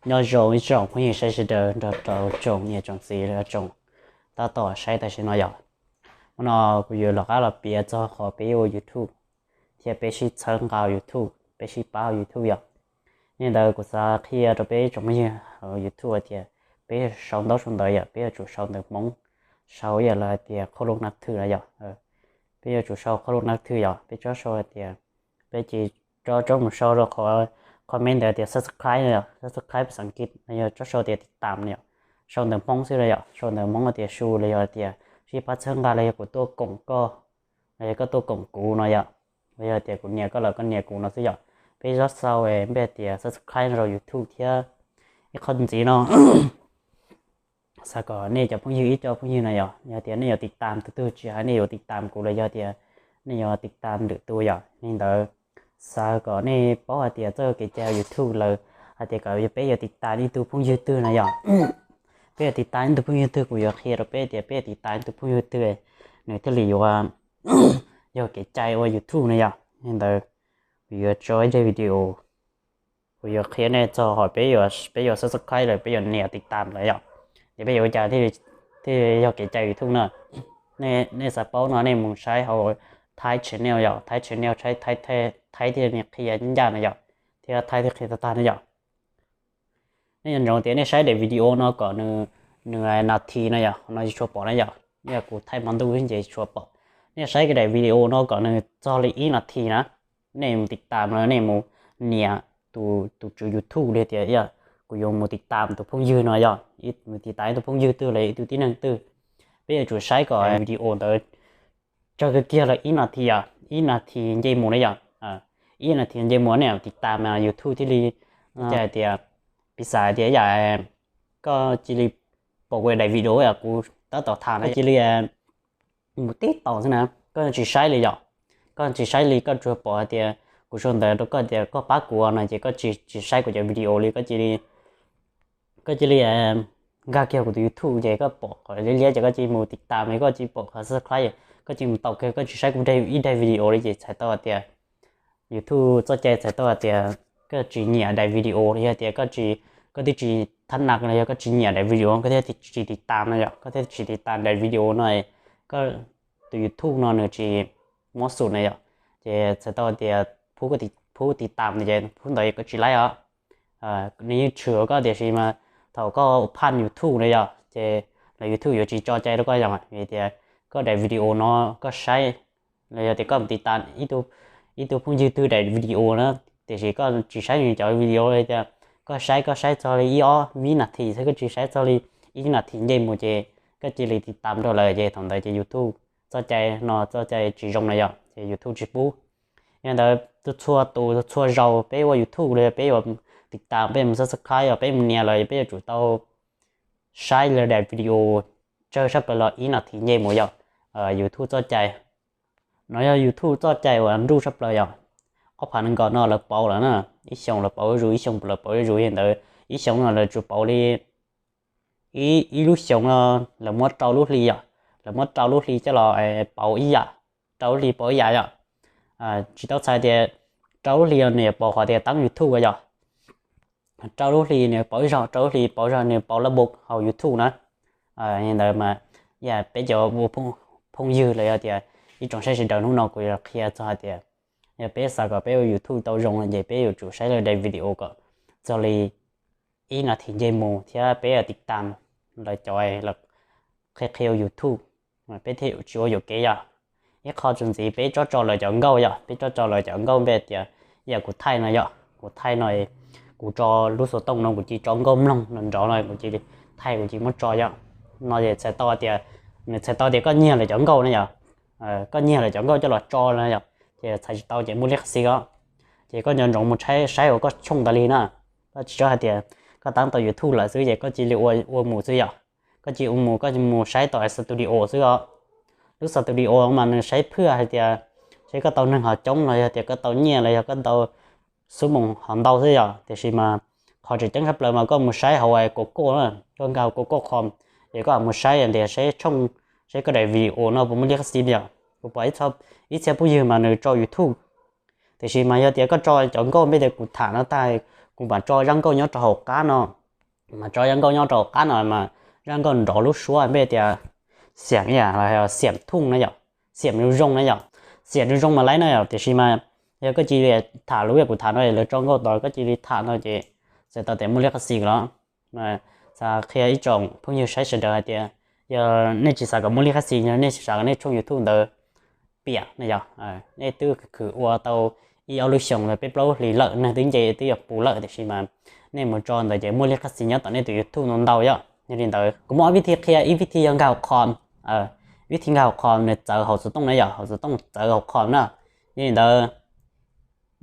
Nyob zoo ib tsoom phooj ywg saib sawv daws nrog rau tsoom niam tsoom txiv los tsoom tab tom saib tam sim no yom. Hnub no kuv yuav los qab los piav txog qhov peb ua YouTube thiab peb sib txhawb nqa YouTube, peb sib pab YouTube yom. Li ntawd kuv xav qhia rau peb tsoom phooj ywg hauv YouTube hais tias peb sau ntaub sau ntawv yom, peb yuav tsum sau ntawv Hmoob, sau ib yam li hais tias khau lub nab thw no yom. Peb yuav tsum sau khau lub nab thw yom, peb tsob sau hais tias, peb ces tsob tsob mus sau rau qhov comment ntawd tias subscribe no yom, subscribe xas kiv no yog tsob sau tias tiv tam no yom. Sau ntawv Hmoob xwb no yom, sau ntawv Hmoob tias su los yog tias sib pab txhawb nqa los yog kuv tuaj koom koj, los yog koj tuaj koom kuv no yom, los yog tias kuv nias koj los koj nias kuv no xwb yom. Peb tsob sau npe tias subscribe no rau YouTube thiab. Ib qho ntxiv no xav kom nej cov phooj ywg, ib co phooj ywg no yom, yog tias nej yuav tiv tam tus twg, tsis hais nej yuav tiv tam kuv los yog tias nej yuav tiv tam lwm tus yom, li ntawd xav kom nej paub hais tias txoj kev cai YouTube lawm hais tias kom peb yuav tiv tam ib tug phooj ywg twg no yom. Peb yuav tiv tam ib tug phooj ywg twg, kuv yuav qhia rau peb tias peb yuav tiv tam ib tug phooj ywg twg nws thiaj li yuav yog kev cai ua YouTube no yom. Li ntawd kuv yuav tso ib zaj video, kuv yuav qhia nej txog qhov peb yuav, peb yuav subscribe lawm, peb yuav nias tiv tam lawm yom, ces peb yuav ua cas thiaj yog kev cai YouTube na. Nej xav paub no nej mus saib hauv Thaib channel yom, Thaib channel saib Thaib thiaj li qhia ncaj no yom, thiab Thaib thiaj qhia tag tag no yom. Nej nco ntsoov tias nej saib daim video no kom nws, nws nas this no yom, no tsis tshua pom na yom, yog kuv thaij hmo ntuj xwb ces tsis tshua pom. Nej saib daim video no kom nws txog li ib nas this na, nej mus tiv tam no, nej mus nias tus tswv YouTube li tias kuv yuav mus tiv tam tus phooj ywg no yom, mus tiv tam ib tug phooj ywg twg los ib tug tib neeg twg. Peb yuav tsum saib kom video ntawd tsawg kiag kiag los ib nas this yom, ib nas this nce mus na yom. Ib nas this nce mus nej tiv tam mas YouTube thiaj li, ces hais tias, piv xam tias yam koj cia li pom kuv daim video yom, kuv tab tom tham no cia li mus tib tau xwb na, koj tsis saib li yom. Koj tsis saib li, koj tsuas pom hais tias kuv sau ntawv rau koj tias koj pab kuv no ces koj tsis, tsis saib kuv cov video li, koj cia li, koj cia li nkag kiag kuv tus YouTube ces koj pom qhov liab liab ces koj cia li mus tiv tam, koj cia li pom qhov subscribe, koj cia li mus tau kiag, koj tsis saib kuv ib daim video li ces txhais tau hais tias YouTube txoj cai txhais tau hais tias koj tsis nyiam daim video los yog tias koj tsis, koj twb tsis thab nas los yog koj tsis nyiam daim video koj thiaj tsis tiv tam no yom, koj thiaj tsis tiv tam daim video no, koj tus YouTube no nws tsis muab xum na yom. Ces txhais tau tias phub tiv tam no ces phub ntawd koj tsis laib os. Nws yeej tshwm koj tiam sis mas thaum koj phaj YouTube na yom, ces los YouTube yuav tsis tso cai rau koj yom, vim tias koj daim video no koj saib los yog tias koj mus tiv tam ib tug phooj ywg twg daim video na, tiam sis koj tsis saib nws cov video li tias koj saib, koj saib txog li ib ob vib nas this xwb, koj tsis saib txog li ib nas this nce mus ces koj cia li tiv tam rau lawm ces thaum ntawd ces YouTube txoj cai no txoj cai tsis zoo na yom, ces YouTube tsis pub. Yog li ntawd txhua tus txhua zaus peb ua YouTube los yog peb yuav tiv tam, peb mus subscribe, yog peb mus nias los peb yuav tsum tau saib lawv daim video tsawg tshaj plaws los ib nas this nce mus yom. YouTube txoj cai no yog YouTube txoj cai uas nruj tshaj plaws yom. Ob phav nees nkaum no lawv pauv lawm na, ib xyoos lawv pauv zuj zus, ib xyoos lawv pauv zuj zus, yog li ntawd ib xyoos no lawv tsuas pauv li ib lub xyoos no lawv muab rau lub hli yom, lawv muab rau lub hli coj los pauv ib yam, rau lub hli pauv ib yam yom. Tsis tau txhais tias rau lub hli no nws yuav pauv qhov tias teeb YouTube yom, rau lub hli nws pauv ib zaug, rau lub hli pauv ib zaug, nws pauv lab book hauv YouTube na. Li ntawd mas yog peb cov ua phooj ywg los yog tias ib tsoom saib sawv daws, hnub no kuv yuav qhia txog hais tias yog peb xav kom peb ua YouTube tau zoo no ces peb yuav tsum saib lawv daim video kom txog li ib nas this nce mus thiab peb tiv tam lawv cov qhia qhia ua YouTube, peb thiaj tsis ua yuam kev yom. Ib qho txuas ntxiv peb tso tso lawv cov nkauj yom, peb tso tso lawv cov nkauj npe tias yam kuv thaij no yom, kuv thaij no, kuv tso lub xov tooj no kuv cia li tso nkauj mloog no nrov no kuv cia li thaij kuv cia li muab tso yom. No ces txhais tau tias, nws txhais tau tias koj nyiag lawv cov nkauj na yom, koj nyiag lawv cov nkauj coj los tso na yom, ces txhais tsis tau ces muaj liab qhab xis os. Ces koj nco ntsoov mus saib ua koj tshooj tas li na, koj tsis txhob hais tias koj tab tau YouTube lawm xwb ces koj cia li ua mus xwb yom. Koj cia li ua mus, koj mus saib tau studio xwb os. Lub studio mas nws saib phwj hais tias saib koj tau neeg haus coob los yog tias koj tau nyiaj los yog koj tau xub moos haus ntau xwb yom. Tiam sis mas qhov tseem ceeb tshaj plaws mas koj mus saib hauv Google na, koj nkag hauv Google Chrome, ces koj mus saib tias saib tshooj, saib koj daim video no puas muaj liab qhab xis yom. Kuv pom ib txhia phooj ywg mas nws tso YouTube, tiam sis mas yog tias koj tso cov nkauj npe tias kuv tham no tag, kuv mam tso zaj nkauj nyob rau hauv qab no, mas tso zaj nkauj nyob rau hauv qab no mas zaj nkauj nrov lub suab npe tias xiam, xiam thooj na yom, xiam zoo zoo na yom, xiam zoo zoo mas laib na yom. Tiam sis mas yog koj cia li tham lub yam kuv tham no, lawv tso nkauj tod koj cia li tham no ces txawm tau tias muaj liab qab xis los, xav qhia ib tsoom phooj ywg saib sawv daws hais tias yog nej tsis xav kom muaj liab qab xis, yog nej tsis xav kom nej tshooj YouTube ntawd piam na yom, nej twb khwv ua tau ib ob lub xyoos los peb plaub hlis lawm, neeg twb nce twb yuav puv lawm, tiam sis mas nej mus tso ntawd ces muaj liab qab xis nyob tom nej tus YouTube ntau ntau yom. Yog li ntawd kuv muaj ob vib thi qhia, ib vib thi yog nkag hauv qhov, vib thi nkag hauv qhov nws txawv hauv xov tooj na yom, hauv xov tooj txawv hauv qhov na. Yog li ntawd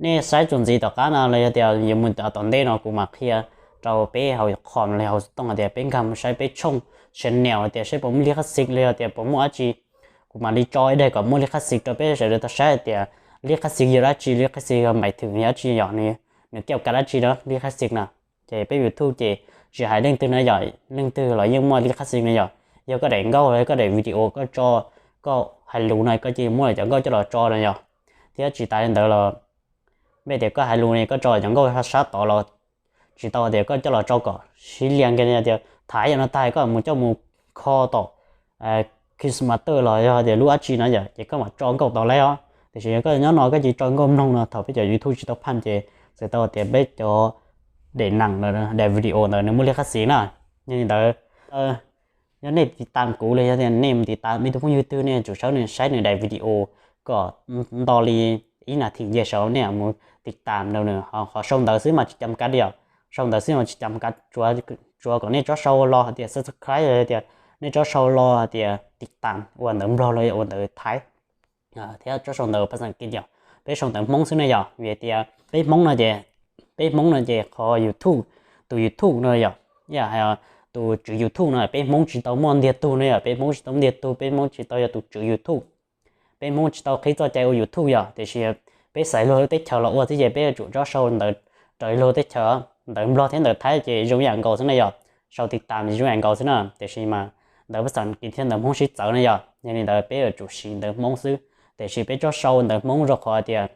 nej saib txuas ntxiv tom qab no los yog tias yuav mus tom ntej no kuv mam qhia rau peb hauv qhov los hauv xov tooj hais tias peb nkag mus saib peb tshooj channel tias saib puas muaj liab qab xis los yog tias puas muaj dab tsi. Kuv mam li tso ib daim kom muaj liab qab xis rau peb sawv daws tau saib hais tias liab qab xis yog dab tsi, liab qab xis yog npaim thwm yog dab tsi yom, nws kiaj kav dab tsi na liab qab xis na. Ces peb YouTube ces tsis hais leej twg no yom, leej twg los yeej muaj liab qab xis no yom. Yog koj daim nkauj los koj daim video koj tso, koj hais lus no koj cia li muab cov nkauj coj los tso no yom. Thiab tsis tas li ntawd los npe tias koj hais lus ne koj tso cov nkauj sab tod los tsis tau tias koj coj los tso kom sib lias kiag tias thaiv yam no tag koj mus coj mus kho tom Kickstarter los yog tias lub dab tsi no yom, ces koj mam tso nkauj tod laib os. Tiam sis yog koj nyob no koj cia li tso nkauj mloog no thaum peb cov YouTube tsis tau phaj ces txawm tau tias peb cov daim neeg, daim video ntawd nws muaj liab qab xis na. Yog li ntawd, yog nej tiv tam kuv los yog tias nej mus tiv tam ib tug phooj ywg twg nej tsum sawv nws saib nws daim video kom nto li ib nas this nce saud nej mus tiv tam rau nws, qhov sau ntawv xwb mas tsis cam kav li yom. Sau ntawv xwb mas tsis cam kav, tsuav kom nej tsob sau los hais tias subscribe los yog tias nej tsob sau los hais tias tiv tam ua ntawv Nplog los yog ua ntawv Thaib, thiab tsob sau ntawv phas xas As kiv yom. Peb sau ntawv Hmoob xwb ne yom, vim tias peb Hmoob no ces, peb Hmoob no ces qhov YouTube, tus YouTube no yom, tus tswv YouTube no peb Hmoob tsis tau muaj ntiag tug no yom, peb Hmoob tsis tau ntiag tug, peb Hmoob tsis tau yog tus tswv YouTube. Peb Hmoob tsis tau qhib txoj cai ua YouTube yom, tiam sis peb xaiv luag lub teb chaws los ua xwb ces peb yuav tsum tsob sau ntawv raws luag teb chaws, ntawv Nplog thiab ntawv Thaib ces zoo yam nkaus xwb na yom, sau tiv tam zoo yam nkaus xwb na. Tiam sis mas ntawv phas xas As kiv thiab ntawv Hmoob sib txawv na yom, yog li ntawd peb yuav tsum siv ntawv Hmoob xwb. Tiam sis peb tsob sau ntawv Hmoob rau qhov tias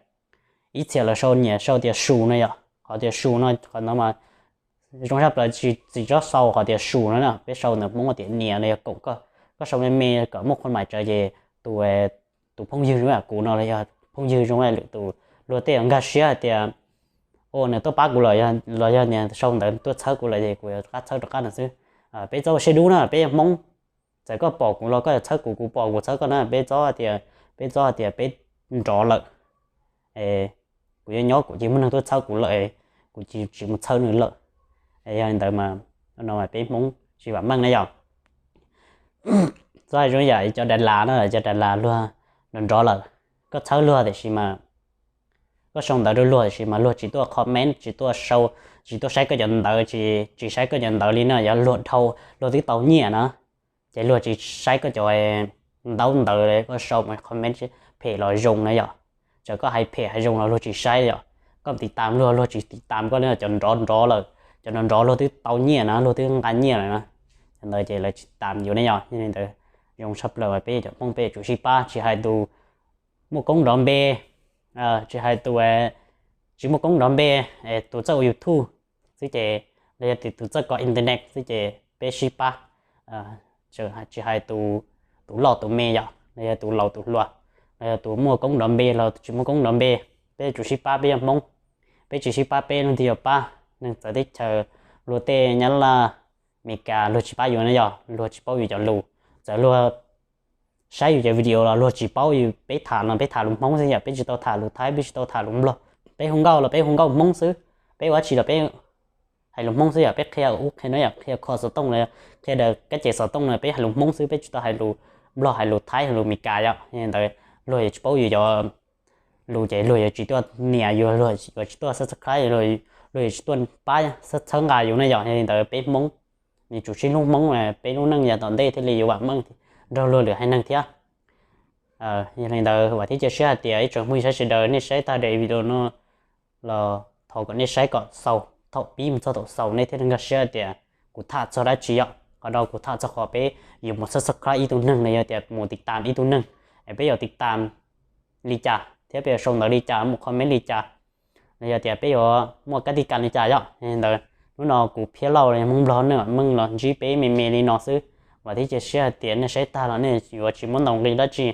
ib txhia lawv sau nyiam sau tias su no yom, qhov tias su no qhov no mas zoo tshaj plaws tsis txi tsob sau qhov tias su no na, peb sau ntawv Hmoob tias niam los yog koom, koj sau me me kom muaj qhua mais tsawv ces tus, tus phooj ywg zoo yam kuv no los yog phooj ywg zoo yam lwm tus, luag tej yuav nkag siab hais tias ua nws tuaj pab kuv lawm los yog niag sau ntawv tuaj txhawb kuv lawm ces kuv yuav qab txhawb rov qab no xwb. Peb txhob ua siab dub na, peb yog Hmoob, txawm koj pom kuv los koj yuav txhawb kuv, kuv pom kuv txhawb koj na, peb txhob tias, peb txhob tias peb nrov lawm, kuv yuav nyob kuv cia muaj neeg tuaj txhawb kuv lawm, kuv cia tsis mus txhawb nws lawm. Yog li ntawd mas no peb Hmoob tsis vam meej na yom. Txhob hais zoo yam cov Das Las na, cov Das Las luag nrov nrov lawm, koj txhawb luag tiam sis mas koj sau ntawv rau luag tiam sis mas luag tsis tuaj comment, tsis tuaj sau, tsis tuaj saib koj cov ntawv, tsis, tsis saib koj cov ntawv li na, yog luag dhau, luag twb tau nyiaj na, ces luag tsis saib koj cov ntaub ntawv li, koj sau comment phem los zoo na yom, txawm koj hais phem hais zoo los luag tsis saib yom. Koj tiv tam luag, luag tsis tiv tam koj li, cov nrov nrov lawm, cov nrov nrov luag twb tau nyiaj na, luag twb nqa nyiaj lawm na, cov ntawd ces lawv tsis tam yus ne yom. Yog li ntawd zoo tshaj plaws peb cov Hmoob peb tsum sib pab, tsis hais tus muaj koob nrov npe, tsis hais tus tsis muaj koob nrov npe, tus txawj ua YouTube xwb ces, los yog tus txawj kov internet xwb ces peb sib pab, tsis hais tus loj tus me yom, los yog tus laus tus hluas, los yog tus muaj koob nrov npe los tsis muaj koob nrov npe, peb tsum sib pab, peb yog Hmoob, peb tsis sib pab peb leej twg yuav pab? Neeg txawv teb chaws, luag tej Nyab Laj, Meskas luag tsis pab yus na yom, luag tsis paub yus cov lus, txawm luag saib yus cov video los luag tsis paub yus, peb tham no peb tham lus Hmoob xwb yom, peb tsis tau tham lus Thaib, peb tsis tau tham lus Nplog, peb hu nkauj los peb hu nkauj Hmoob xwb, peb ua dab tsi los peb hais lus Hmoob xwb yom, peb qhia ub qhia no yom, qhia kho xov tooj los qhia daws kab ces xov tooj no peb hais lus Hmoob xwb, peb tsis tau hais lus Nplog, hais lus Thaib, hais lus Meskas yom. Yog li ntawd luag yuav tsis paub yus cov lus ces luag yuav tsis tuaj nias yus, luag yuav tsis tuaj subscribe, luag yuav tsis tuaj pab txhawb nqa yus ne yom. Yog li ntawd peb Hmoob nws tsum sib hlub Hmoob, peb lub neej yav tom ntej thiaj li yuav vam meej nrog luag lwm haiv neeg thiab. Yog li ntawd vam thiab cia siab hais tias ib tsoom phooj ywg saib sawv daws nej saib tag daim video no los thov kom nej saib kom xaus, thaum pib mus txog thaum xaus nej thiaj li nkag siab tias kuv tham txog dab tsi yom. Qhov no kuv tham txog qhov peb yuav mus subscribe ib tug neeg los yog tias mus tiv tam ib tug neeg, peb yuav tiv tam li cas thiab peb yuav sau ntawv li cas, mus comment li cas. los yog tias peb yuav muaj kab tis kas li cas yom. Ntawd, hnub no kuv Phiab Lauj los yog Hmoob Nplog Neej Meej los ntsib peb me me li no xwb. Vam thiab cia siab hais tias nej saib tag los nej yuav tsis muab ntaus nqi dab tsi.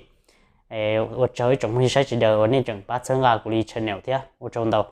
Ua tsaug ib tsoom phooj ywg saib sawv daws uas nej tseem pab txhawb nqa kuv li channel thiab, ua tsaug ntau.